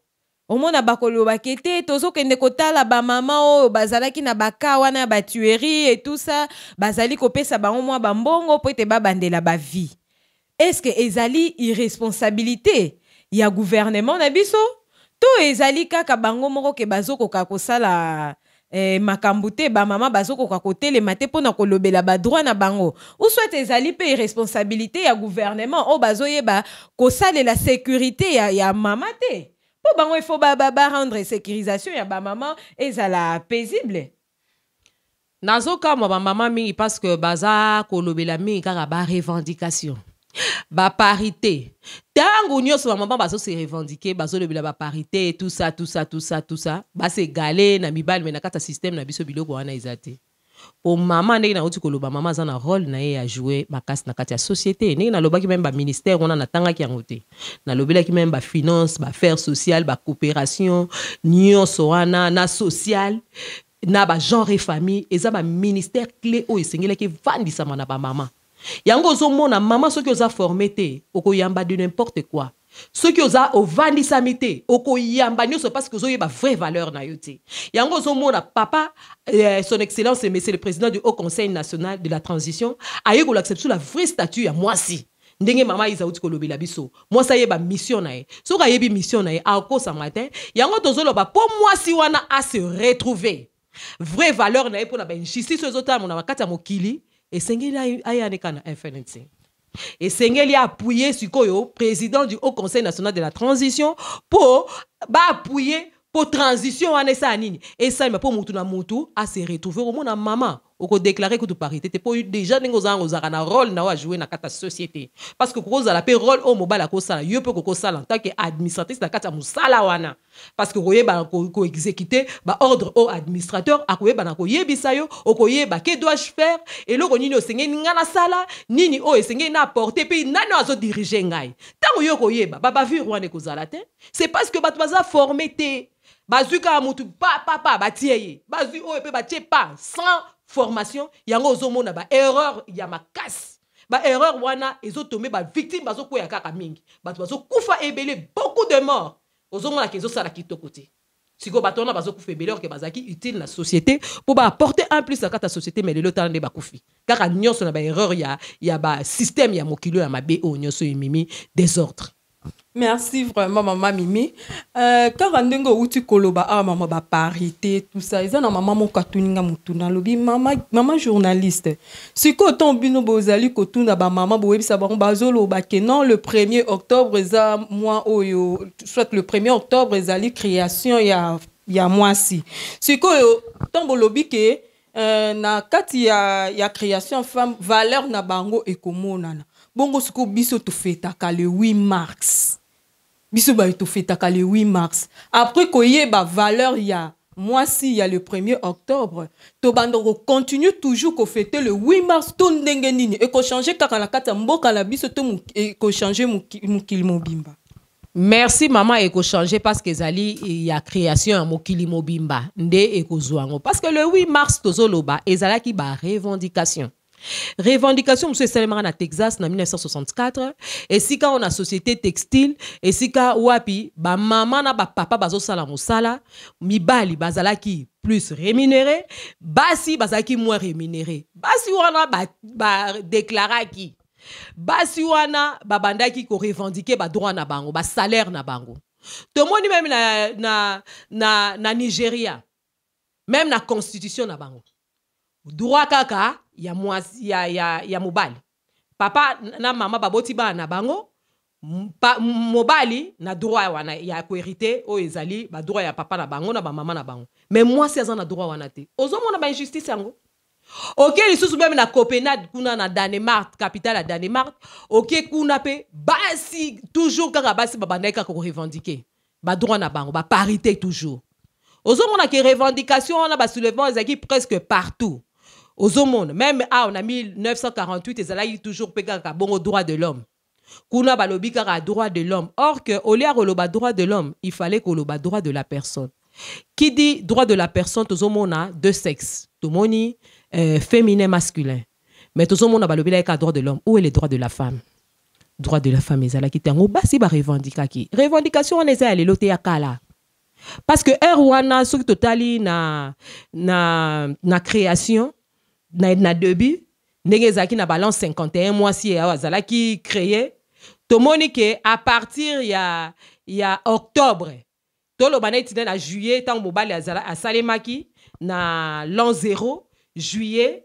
omona bakolobaki te, tozokende kotala bamama oyo bazalaki na baka wana ya batuerie et tout ça, bazali kopesa bango mwa bambongo mpo ete babandela bavie. Est-ce que ezali irresponsabilité ya gouvernement na biso, to ezali kaka bango moko ke bazokoka kosala makambo te, bamama bazokoka kotelema te mpona kolobela badroit na bango, ou soit ezali mpe irresponsabilité ya gouvernement oyo bazoyeba kosalela sécurité ya mama te? Mpo bango, il faut barendre ba, ba sécurisation ya bamama ezala paisible. Nazokamwa bamama mingi, parce que baza kolobela mingi kaka barevendication, baparité. Ntango nyonso bamama bazose revendiquer, bazolobela baparité, tout ça, tout ça, tout ça, tout ça, basegale na mibali. Mais na kati ya système na biso, biloko wana eza te. Po mama, ndenge nauti koloba, mama aza na rôle na ye ya jouer makasi na kati ya société. Ndenge nalobaki, même baministère wana natangaki yango te, nalobelaki même bafinance, baaffaires sociale, bacoopération, nyonso wana na social, na bagenre et famille. Eza baministère clé oyo esengelaki evandisama na bamama. Yango ozomona, mama, soki oza formé te, okoyamba de n'importe quoi. Soki oza ovandisami te, okoyamba nyonso, parce que ozoyeba vraie valeur na yo te. Yango ozomona papa, son excellence monsieur le président du Haut Conseil national de la transition, aye kolakisa biso la vraie statut ya mwasi. Ndenge mama Iza auti kolobela biso, mwasi ayeba mission na ye. Soki ayebi mission na ye, akosama te. Yango tozoloba, mpo mwasi wana ase retrouver vraie valeur na ye, mpo na bainjustice oyo ezotamona na kati ya mokili, esengeli ayaneka na FNC, esengeli appuyer sikoyo président du Haut Conseil national de la transition, mpo baappuyer, mpo transition wana esala nini? Esalema, mpo mutu na mutu ase retrouver. Omona mama, okodéclarer kutu parité te, mpo déjà ndenge ozalanga, ozalaka na rôle na oyo ajouer na kati ya société, parce que kokozala mpe rôle oyo mobali akosala, yo mpe kokosala en tant que administratrice na kati ya mosala wana, parce que koyeba koexécuter baordre oyo administrateur akoyeba na koyebisa yo, okoyeba: que dois-je faire? Eloko nini osengeli nga nasala? Nini oyo esengeli na apporter? Mpe nani oyo azodiriger ngai? Ntango yo koyeba, babavure wana ekozala te. C'est parce que bato baza formé te. Bazwi kaka mutu pa pa pa, batie ye, bazwi oyo mpe batie pa, sans formation. Yango ozomona baerreur ya makasi. Baerreur wana ezotomber, bavictime bazokwea kaka mingi, bato bazokufa ebele, beaucoup de morts. Ozomonaka ezosala kitoko te. Sikoyo bato wana bazokufa ebele, or que bazalaki utile na société mpo baapporter un plus na kati ya société. Mais lelo, tala nde bakufi kaka nyonso na baerreur ya basystème ya mokili oyo ya mabe, oyo nyonso ememi désordre. Merci vraiment, mama Mimi. Kaka ndenge outi koloba awa, mama, baparité, tout ça, eza na mama moko atuninga motuna, alobi: mama, mama journaliste, sikoyo ntongo bino bozali kotuna bamama, boyebisa bango, bazoloba ke non, le 1er octobre eza mois oyo, soit le 1er octobre ezali création ya mwasi. Sikoyo ntango bolobi ke na kati ya création femme, valeur na bango ekomonana bongo, sikoyo biso tofetaka le 8 mars, biso baye tofetaka le 8 mars, après koyeba valeur ya mwasi ya le 1er octobre, tobanda kocontinue toujours kofêter le 8 mars to ndenge nini? Ekochanger kaka na kati ya mboka na biso to ekochanger mokili mobimba? Merci, mama. Ekochanger parce que ezali ya création ya mokili mobimba nde ekozwa yango, parce que le 8 mars tozoloba ezalaki barevendication. Revendication mosusu esalemaka na Texas na 1964, esika oyo na société textile, esika wapi bamama na bapapa bazosala mosala. Mibali bazalaki plus rémunéré, basi bazalaki moins rémunéré. Basi wana badéclaraki, ba basi wana babandaki korevendiquer badroit na bango, basalaire na bango. Tomoni même na Nigeria, même na constitution na bango, droit kaka ya mwasi, ya mobali. Papa na mama baboti bana na bango, mobali na droit wana ya kohériter, oyo ezali badroit ya papa na bango na bamama na bango, mais mwasi aza na droit wana te. Ozomona bainjustice yango. Oke lisusu même na Copenhague kuna na Danemark, capitale ya Danemark, oke kuna mpe basi toujours kaka, basi babandaki kaka korevendiquer badroit na bango, baparité toujours. Ozomona ke revendication wana, basoulèvement ezalaki presque partout. Ozomona même awa na 1948 ezalaki toujours mpe kaka bongo, droit de l'homme. Kuna balobi kaka droit de l'homme, or que au lieu ya koloba droit de l'homme, il fallait koloba droit de la personne. Qui dit droit de la personne, tozomona deux sexes, tomoni féminin, masculin. Mais tozomona balobelaki kaka droit de l'homme. Où est le droit de la femme? Droit de la femme ezalaki te. Yango basi barevendikaki. Revendication wana eza ya lelo te, ya kala, parce que heure wana, soki totali na création, na début, ndenge ezalaki na balance 51, mwasi awa azalaki créé. Tomoni ke à partir ya octobre, toloba neti nde na juillet, ntango mobali asalemaki na l'an 0, juillet,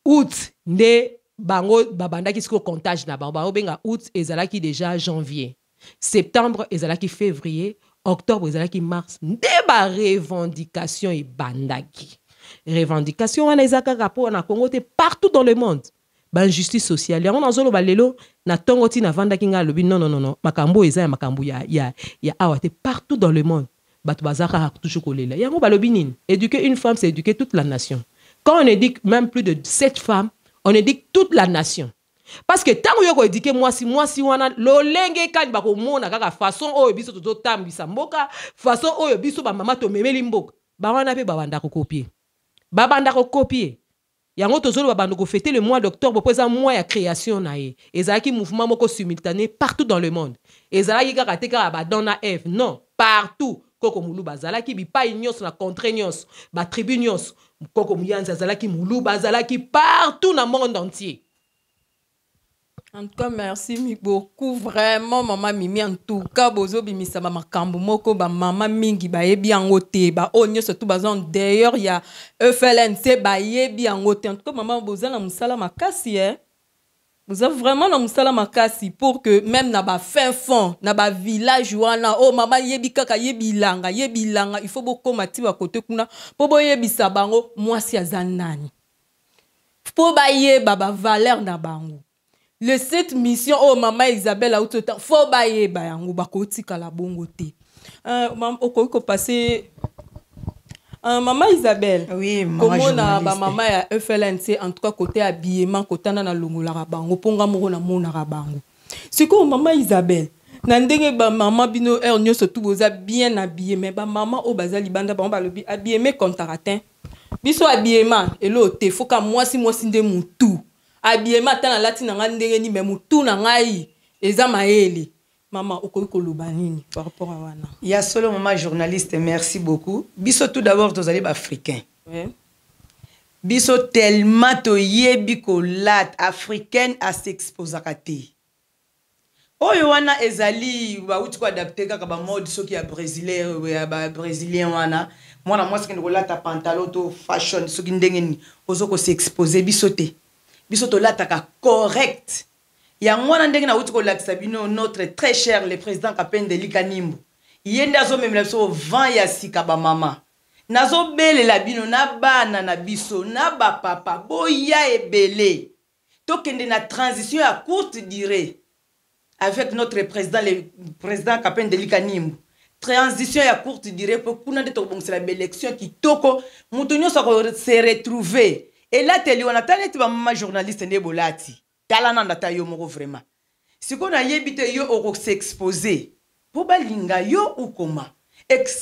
août nde bango babandaki sikoyo comptage na bango. Baobenga août ezalaki déjà janvier, septembre ezalaki février, octobre ezalaki mars, nde barevendication ebandaki. Revendication wana eza kaka mpo na Congo te, partout dans le monde, bainjustice sociale. Yango nazoloba lelo na ntongo, ntina avandaki ngai, alobi: non, non, non, non, makambo oyo eza ya makambo ya awa te. Partout dans le monde, bato baza kaka toujours kolela. Yango balobi nini? Éduquer une femme, c'est éduquer toute la nation. Quand on éduque même plus de 7 femmes, on éduque toute la nation. Parce que ntango yo koéduquer mwasi, mwasi wana lolenge kani bakomona kaka façon oyo biso tozotambwisa mboka, façon oyo biso bamama tomemeli mboka, bawana mpe babanda kocopier, babanda kocopier yango. Tozoloba bando kofêter le mois d'octobre mpo eza mois ya création na ye. Ezalaki mouvement moko simultané partout dans le monde. Ezalaki kaka te kaka ba Adam na Ève, non, partout. Koko Moluba azalaki bipai nyonso, na contrée nyonso, batribu nyonso. Koko Muyanzi azalaki, Moluba azalaki partout na monde entier. En tout cas, merci beaucoup vraiment, Mama Mimi. En tout cas, bozo bimisa ba makambo moko ba mama mingi bayebi yango te, ba oyo nyonso tout baza en dehors ya FLNC bayebi yango te. En tout cas, mama, boza na mosala makasi, eh. Boza vraiment na mosala makasi pour que même na ba fin fond, na ba village wana, oh mama yebi kaka yebi ilanga, yebi ilanga, il faut bokoma ti ba côté kuna po boyebisa bango mwasi aza nani. Po bayeba ba valeur na bango. Le cette mission oyo mama Isabelle auti ota, fo bayeba yango, bakotikala bongo te. Okoki kopasser, mama Isabelle? Oui. Komona bamama ya FLNC, en tout cas côté habillement, kotanda nalongolaka bango mpo nga moko namonaka bango. Sikoyo, mama Isabelle, na ndenge bamama bino heure nyonso tu boza bien habillé, mais bamama oyo baza libanda, bango balobi habillement comptaka te. Biso habillement elo te, foka mwasi, mwasi nde mutu. Habillement, ata nalati na ngai ndenge nini, mais mutu na ngai eza mayele. Mama, okoki koloba nini par rapport à wana? Ya solo, mama journaliste, merci beaucoup. Biso tout d'abord tozali baafricain. Biso tellement toyebi kolata, africaine as'exposaka te. Oyo wana ezali bauti koadapter kaka bamode soki ya brésilien, ya babrésilien wana. Mwana mwasi kende kolata pantalon to fashion soki ndenge nini, ozo kos'exposer. Biso te, biso tolataka correct. Yango wana ndenge nauti kolakisa bino, notre très cher le président Kapendeli Kanimbo, ye nde azomemela biso vent ya sika. Bamama, nazobelela bino na bana na biso na bapapa, boya ebele, tokende na transition ya courte durée avec notre président, le président Kapendeli Kanimbo. Transition ya courte durée mpo kuna nde tokobongisela baélection kitoko, moto nyonso akose retrouver. Elateli wana, tala neti bamama journaliste nde bolati, tala nanda ata yo moko. Vraiment, sikoyo nayebi te, yo okos'exposer mpo balinga yo ukoma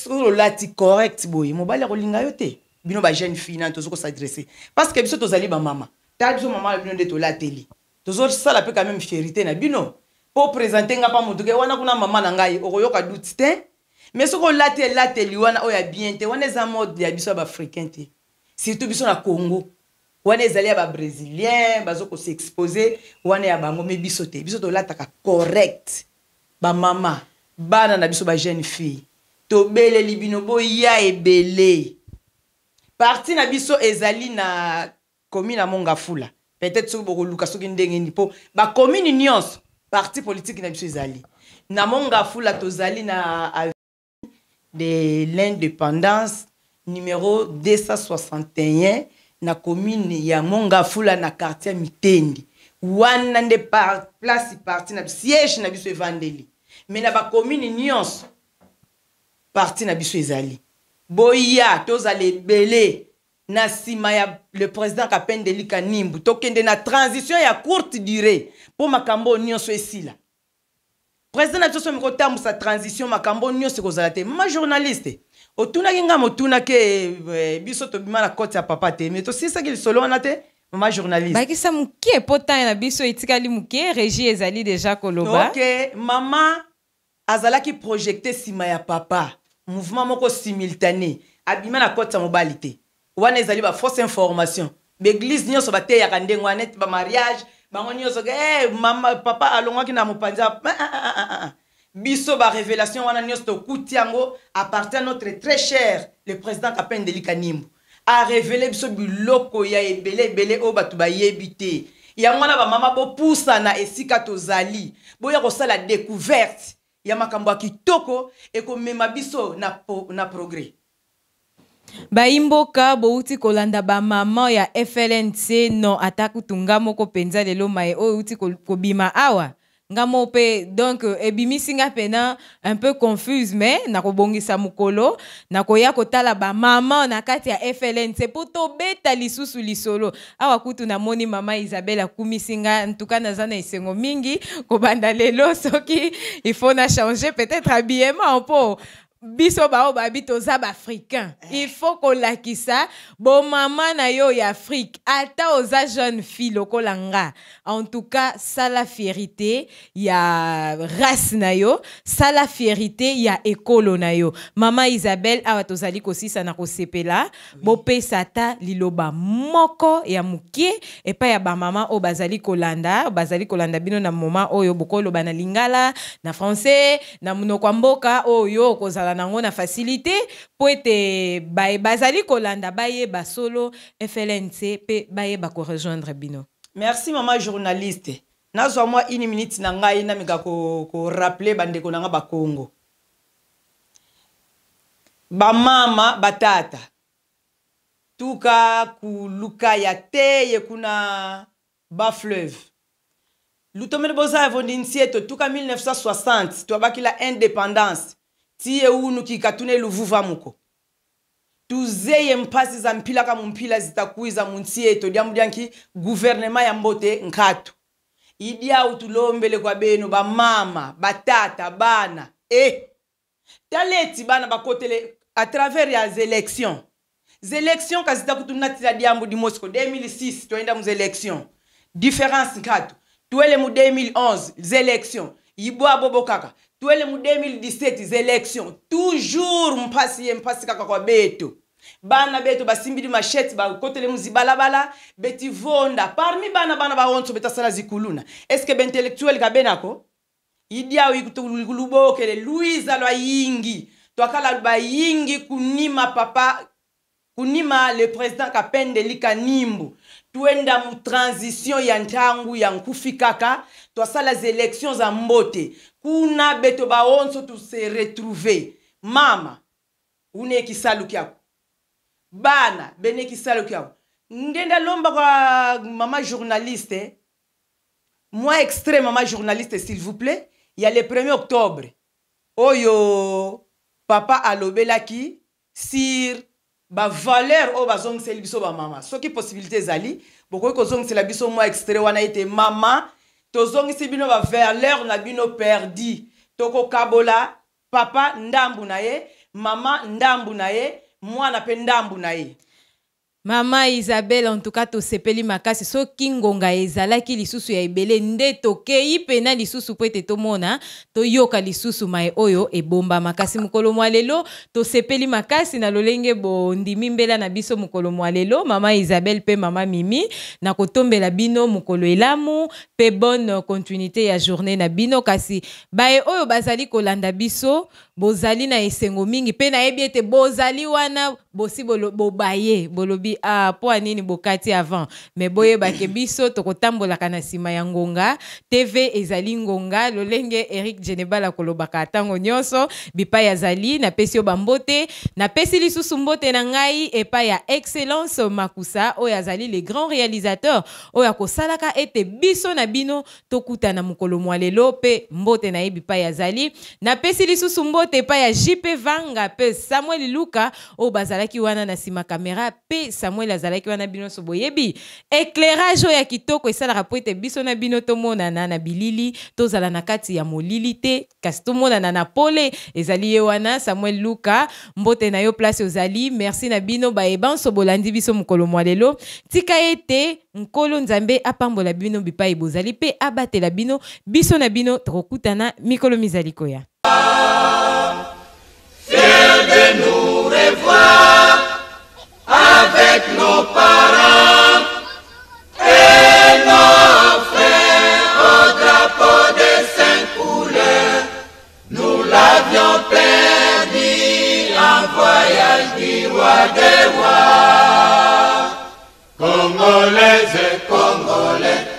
olati correct boye, mobali akolinga yo te. Bino bajeune fille nani tozo kos'adresser, parce que biso tozali bamama. Tala biso mama na bino nde tolateli, tozosala mpe quand même fierté na bino mpo présente nga mpa motu ke wana kuna mama na ngai, okoyoka doute te. Mais soki olati elateli wana oyo ya bien te, wana eza mode ya biso ya baafricain te, surtout biso na Congo. Wana ezali ya babrésilien, bazo kos'exposer wana ya bango, mais biso te, biso tolataka correct. Bamama, bana na biso, bajeune fille, tobeleli bino, boya ebele. Parti na biso ezali na commune ya Mont-Ngafula. Peut-être soki bokoluka soki ndenge nini, mpo bacommune nyonso parti politique na biso ezali. Na Mont-Ngafula tozali na avenue de l'Indépendance numéro 261, na commune ya Mont-Ngafula, na quartier Mitendi. Wana nde place parti na siège na biso evandeli. Mais na bacommune nyonso parti na biso ezali. Boya, tozala ebele na nsima ya le président Kapendeli Kanimbu, tokende na transition ya courte durée mpo makambo oyo nyonso esila. Président na biso somi kotambusa transition, makambo nyonso ekozala te. Mama journaliste, otunaki nga motunaki biso tobima na côté ya papa te, mais tosilisaki lisolo wana te, mama journaliste. Bakisa moke mpo temps na biso etikali moke, régie ezali déjà koloba. Ok, mama azalaki projeté nsima ya papa, mouvement moko simultané, abima na côté ya mobali te. Wana ezali bafausse information. Baeglise nyonso bateyaka ndenge wana, neti bamariage bango nyonso ke hey, mama, papa alongwaki na mopanzi. Ah, ah, ah, ah, ah. Biso barévélation wana nyonso tokuti yango à partir ya notre très cher le président Kapendeli Kanimbo. Arévéler biso biloko ya ebele ebele oyo bato bayebi te. Yango wana, bamama, bopusana esika tozali, boya kosala découverte ya makambo ya kitoko ekomema biso na progrès. Bayimboka, bouti kolanda bamama ya FLNC. Non, ata kutu nga moko mpenza lelo, maye oyo euti kobima awa, Nga moko mpe donc ebimisi nga pena un peu confuse, mais nakobongisa mokolo nakoya kotala bamama na kati ya FLNC mpo tobeta lisusu lisolo. Awa kutu namoni mama Isabelle akumisi nga, ntuka naza na esengo mingi kobanda lelo. Soki il faut na changer peut-être habillement, mpo biso bao babi toza baafricain, il faut kolakisa bomama na yo ya Afrique. Ata oza jeune fille lokola nga, en tout cas sala fierté ya race na yo, sala fierté ya ekolo na yo. Mama Isabelle, awa tozali kosisa na kosepela, bopesa ata liloba moko ya moke epai ya bamama oyo bazali kolanda bino na moma oyo. Bokoloba na lingala, na français, na monoko ya mboka oyo okozala nango na facilité, mpo ete bazali kolanda bayeba solo FLNC mpe bayeba korejoindre bino. Merci, mama journaliste. Nazwa mwa une minute na ngai, nameka korappeler bandeko na nga bakongo, bamama, batata, tuka kuluka ya te ye kuna bafleuve lutomene boza evondi ntieto tuka 1960 twabakila indépendance ti ye unu kikatuna eluvuva muko tuzeye mpasi za mpila ka mumpila zitakwiza muntieto diambu dianki gouvernement ya mbote nkatu idiau. Tulombele kwa beno bamama, batata, bana e taleti bana bakotele à travers ya élections. Élections kazita kutunatila diambu dimosiko. 2006 toenda mu élections, différence nkatu. Twele mu 2011, élections ibwa bobo kaka. Twele mu 2017, élections toujours mpasi ye mpasi kaka kwa beto. Bana beto basimbili machette, bakotele muzibalabala beti vonda. Parmi bana baonso betasala zikuluna, est ce que baintellectuel kabenako idiao ikulubokele luiza lwa yingi twakala bayingi kunima papa, kunima le président Kapendeli Kanimbu. Twenda mu transition ya ntangu ya nkufi kaka twasala élections za mbote kuna beto baonso tuse retrouver. Mama une kisalu kyako, bana bene kisalu kyako. Ngenda lomba kwa mama journaliste moi extrait, mama journaliste, s'il vous plaît. Il y a le 1er octobre oyo papa alobelaki sur bavaleur oyo bazongiseli biso bamama. Soki possibilité ezali, bokoki kozongisela biso mwa extrait wana ete mama tozongisi bino bavaleur na bino perdu. Tokokabola papa ndambu na ye, mama ndambu na ye, mwana mpe ndambu na ye. Mama Isabelle, en tout cas tosepeli makasi. Soki ngonga ezalaki lisusu ya ebele nde tokei pena lisusu mpo ete tomona, toyoka lisusu mai oyo ebombama. Kasi mokolo mwa lelo tosepeli makasi na lolenge bondimi mbela na biso mokolo mwa lelo. Mama Isabelle mpe mama Mimi, na kotombela bino mokolo elamu mpe bonne continuité ya journée na bino. Kasi baye oyo bazali kolanda biso, bozali na esengo mingi mpe nayebi ete bozali wana bosi bobaye bolobi ah, mpo ya nini bokati avant? Mais boyebake biso tokotambolaka na nsima ya ngonga. TV ezali ngonga, lolenge Eric Genebal akolobaka ntango nyonso bipai azali. Napesi yo bambote, napesi lisusu mbote na ngai epai ya Excellence Makusa oyo azali le grand réalisateur oyo akosalaka ete biso na bino tokutana mokolo mwa lelo, mpe mbote na ye bipai azali. Napesi lisusu mbote epai ya JP Vanga mpe Samuel Luka oyo bazalaki wana na nsima kamera, mpe Samuel azalaki wana. Bino nyonso boyebi éclairage oyo ya kitoko esalaka po ete biso na bino tomonana na bilili, tozala na kati ya molili te, kasi tomonana na pole. Ezali ye wana Samuel Luka, mbote na yo place ozali. Merci na bino bayebanso bolandi biso mokolo mwa lelo. Tika ete Nkolo Nzambe apambola bino bipai bozali mpe abatela bino. Biso na bino tokokutana mikolo mizali koya. Fiers de nous revoir avec nos parents et nos frères au drapeau des cinq couleurs. Nous l'avions perdu en voyage du roi des rois. Congolaises, Congolais.